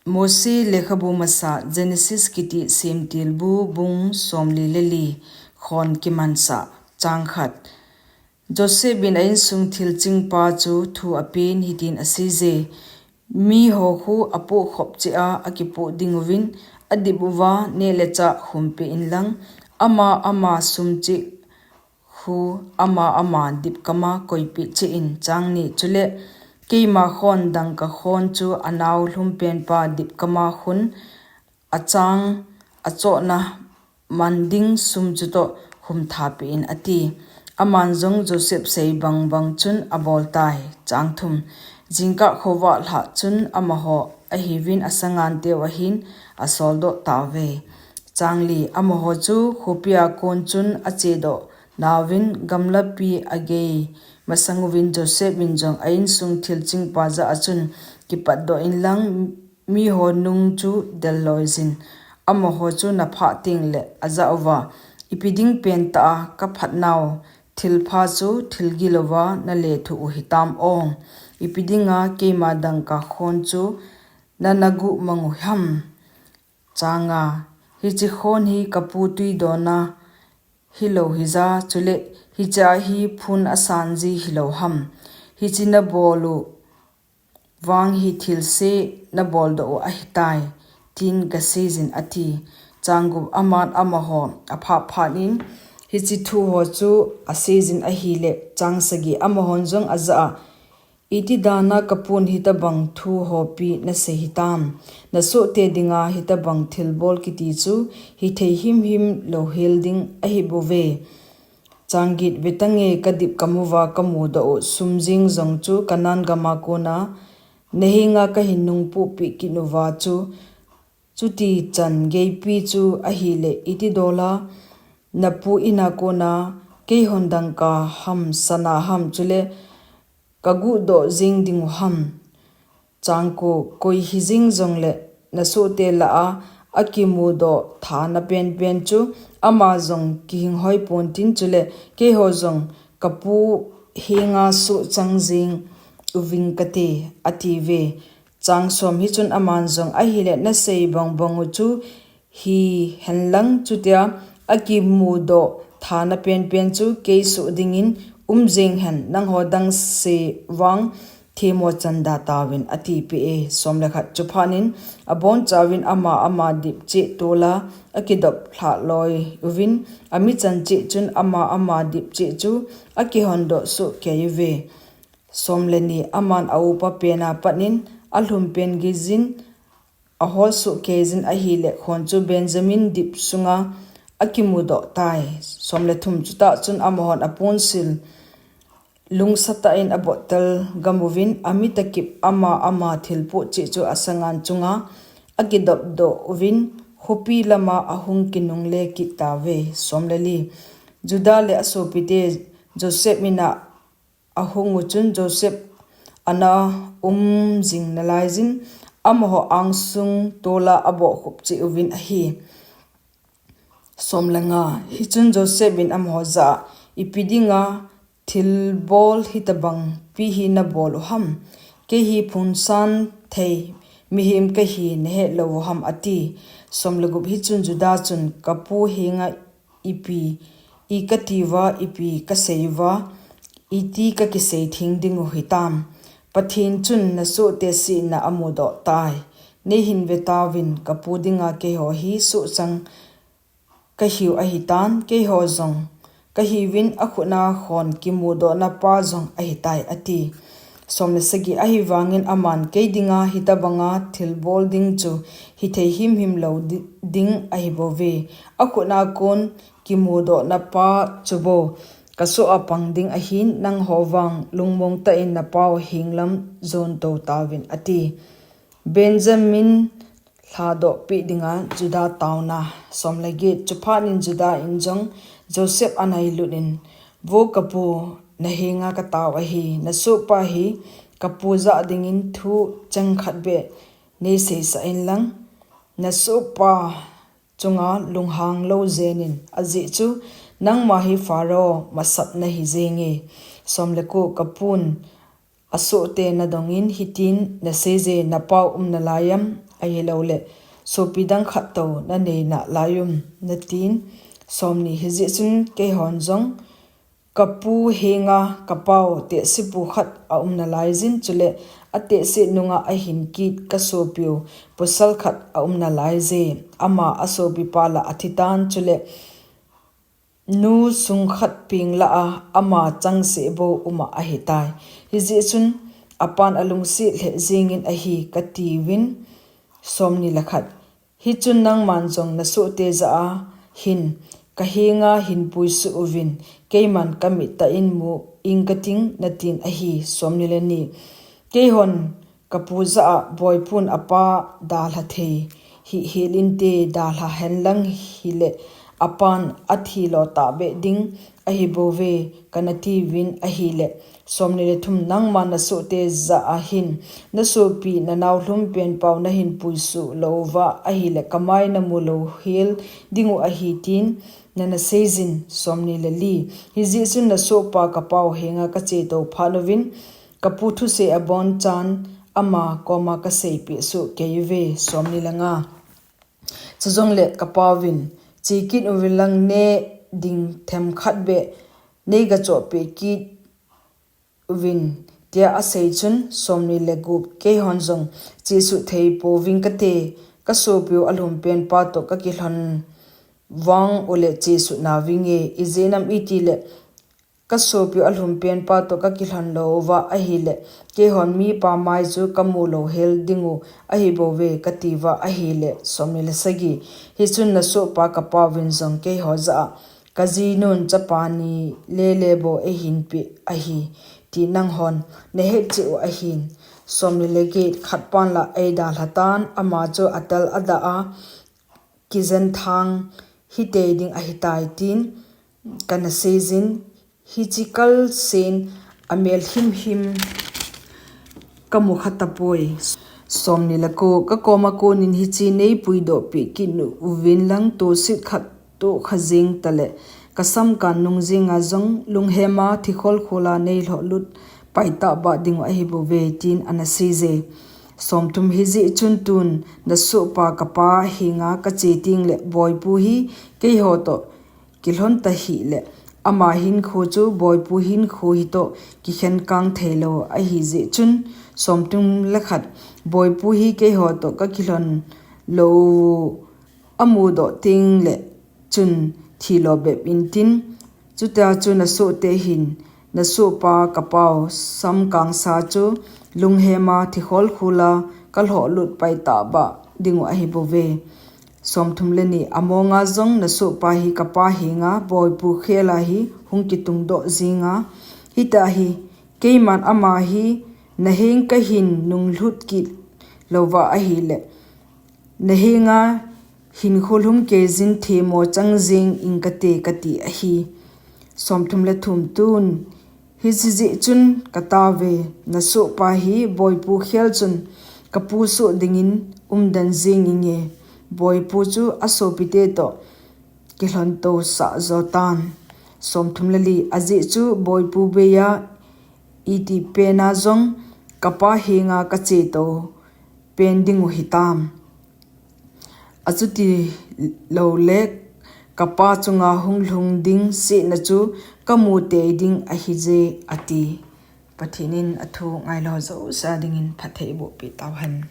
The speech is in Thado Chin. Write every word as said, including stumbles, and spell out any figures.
Mose lekhabu masa Genesis kiti semtilbu bung somli le li khon kimansah. Chang khat. Joseph in a insung thilchingpa chu thu apen hitin aseiye, miho khu apoh khop cheh a akipoh ding uvin, adip uva neh le chah khumpi inlang, ama ama sum cheh khu ama ama dipkama koipeh cheh in. Chang ni. Chule keima khon dangka khon chu anao lhumpenpa dipkama khun achang achohna man ding sum chutoh khumthapeh in ati. Aman jong Joseph sei bangbang chun abol tai. Chang thum. Jingkah khovah lhah chun amaho ahiuvin asanganteu ahin asoldoh tauve. Chang li. Amaho chu khopia kon chun achedoh nauvin gamlapi agei masang uvin Joseph in jong a insung thilchingpa jah a chun kipatdoh inlang miho nung chu del loiyin. Amaho chu naphah tengle ajah uva, ipi ding pentah a kaphatnau thilpha chu thilgil uva nalethuh u hitam o. Ipi dinga keima dangka khon chu nanaguh mang u ham. Chang nga. Hiche khon hi kapu twidonna hilou hija, chule hichea hi phun asan ji hilou ham. Hiche nabol u vang hi thilse naboldoh u ahitai, tin kaseiyin ati. Chang gup. Aman amaho aphah phat in hiche thuho chu aseiyin ahile, chang sagi, amahon jong ajah a, iti dana kapun hitobang thu hopi nasei hitam? Nasohte dinga hitobang thilbol kiti chu hithei himhim louhel ding ahibouve. Chang get. Vetange, kadip kamuva kamudoh u sum jeng jong chu Canaan gama kona nahenga kahin nungpuhpeh kit uva chu, chutichan geipi chu ahile, iti dola napu ina kona keihon dangka ham sana ham chule kaguhdoh jeng dingu ham? Chang ko. Koi hijeng jongle nasohte lah a akimudoh thana penpen chu ama jong kihinghoi pontin, chule keiho jong kapu henga sohchang jeng uving kate, atiuve. Chang som. Hichun aman jong, ahile nasei bangbang u chu hihen lang, chutia akimudoh thana penpen chu kei soh dingin um jeng hen, nangho dangse vang themmo chanda tauvin, atipeh e. Som le khat. Chuphat in abonchauvin ama ama dipcheh tola akidop lhah loi uvin, amichan cheh chun ama ama dipcheh chu akihondoh soh kei uve. Som le ni. Aman a upa pena pat in alhumpen geiyin ahol soh keiyin ahile, khon chu Benjamin dip sunga akimudoh tai. Som le thum. Chutah chun amahon aponsil lungsatah in abottel gamuvin, amitakip ama ama thilpoh cheh chu asangan chunga akidopdoh uvin, khopi lama ahung kinungle kit tauve. Som le li. Judah le asopite Joseph ina ahung u chun Joseph ana um jing nalaiyin amaho angsung tola abohkhup cheh uvin ahi. Som le nga. Hichun Joseph in amaho jah a, ipi dinga thilbol hitobang pi hi nabol u ham? Kei hi phunsan thei mihem kahi nahet lou u ham, ati. Som le gup. Hichun Judah chun, kapu henga ipi, i katiuva, ipi kaseiuva, iti kakisei theng dingu hitam? Pathen chun nasohte sihna amudoh tai. Neihin vetauvin, kapu dinga keiho hi sohchang kahiu ahitan, keiho jong kahiuvin, akhutna khon kimudohna pa jong ahitai, ati. Som le sagi. Ahivangin aman, kei dinga hitobanga thilbol ding chu hithei himhim lou di-, ding ahibouve. Akhutna kon kimudohna pa chu bou kasoh a pang ding ahin, nangho vang lungmong tah in napau henglam jontou tauvin, ati. Benjamin lhadohpeh dinga Judah taona. Som le get. Chuphat in Judah in jong Joseph anailut in, Vo kapu, nahenga katao ahi, nasohpa hi kapu jah dingin thu cheng khat beh neiseisah inlang, nasohpa chunga lunghang lou jenin, ajeh chu nangma hi Pharaoh masat nahi jenge. Som le ko. Kapun asohte nadongin hitin naseiye, napau um nalai am? ahilouleh sopi dang khat tou nanei nalai um, natin. Somni, hijeh chun keihon jong kapu henga kapau tehsepu khat aum nalaijin, chule atehse nunga ahin kit kasopiu pasal khat aum nalaije. Ama asopipa la athitan, chule nu sung khat peng lah a ama changseh bou uma ahitai. Hijeh chun apan alungset lheh jengin ahi katiuvin. Somni le khat, hichun nangman jong nasohte jah a hin kahenga hin puisuh uvin, keiman kamit tah in mu ing kating, natin ahi. Somni le ni, keihon kapu jah a, Boipun apa dalha thei hihel inte, dalha henlang hileh apan athilo tahbeh ding ahibouve, kanatiuvin ahileh. Somni le thum, nangma nasohte jah a hin nasopi nanao lhumpen pau nahin puisuh lou uva ahileh kamai namu louhel dingu ahi, tin nanaseijin. Somni le li, hijeh chun nasohpa kapau henga kache tou phat uvin kapu thusei abonchan ama koma kaseipeh soh kei uve. Somni le nga, chujongle kapauvin, che kit uvin lang neh ding themkhat beh neiga chohpeh kit uvin, tia asei chun. Somni le gup, keihon jong chesuh thei pouving kate, kasopiu alhumpen pa toh kakilhon vang uleh chesuh nauvinge. Ijeh inem itileh kasopiu alhumpen pa toh kakilhon lou uva ahileh, keihon mipa mai chu kamu louhel dingu ahibouve, katiuva ahileh. Somni le sagi, hichun nasohpa kapauvin jong keiho jah a, kajinun chapa ni lele bou eihin peh ahi, ti nanghon nahet cheh u ahin. Somni le get, khatpan la eidalha tan, ama chu atal adah a kijenthang hitei ding ahitai, tin kanaseijin, hiche kalsen amel himhim kamu khatapoi. Somni le ko, kakoma konin hiche neipuidoh peh kit uvin lang, toset khat tohkha jeng taleh kasamkan nung jenga jong lunghema thikhol khola neilhohlut paitah bah dingu ahibouve, tin anaseije. Somthum, hijeh chun tun nasohpa kapa henga kache tengleh Boipu hi keiho toh kilhon tahih leh, ama hinkho chu Boipu hinkho hitoh kikhenkang theilou ahijeh chun. Somthum le khat, Boipu hi keiho toh kakilhon lou amudoh tengleh chun thilo bep intin, chutia chu nasohte hin nasohpa kapau samkangsa chu lunghema thikhol khola kalhohlut paitah bah dingu ahibouve. Somthum le ni, amonga jong nasohpa hi kapa henga Boipu khela hi hung kitungdoh jenga, hitia hi keiman ama hi naheng kahin nunglhut kit louva ahileh, nahenga hinkho lhum keijin themmo chang jeng ing kate, kati ahi. Somthum le thum, tun hiche jeh chun katauve, nasohpa hi Boipu khel chun kapu soh dingin umden jenginge. Boipu chu asopite toh kilhon tousah jotan. Somthum le li, ajeh chu Boipu beiya iti pena jong kapa henga kache tou pen dingu hitam. Achuti loule kapa chunga hunglhung ding setna chu kamu tei ding ahije, ati. Pathen in athu ngailou jouse dingin phatthei eibohpeh tauhen.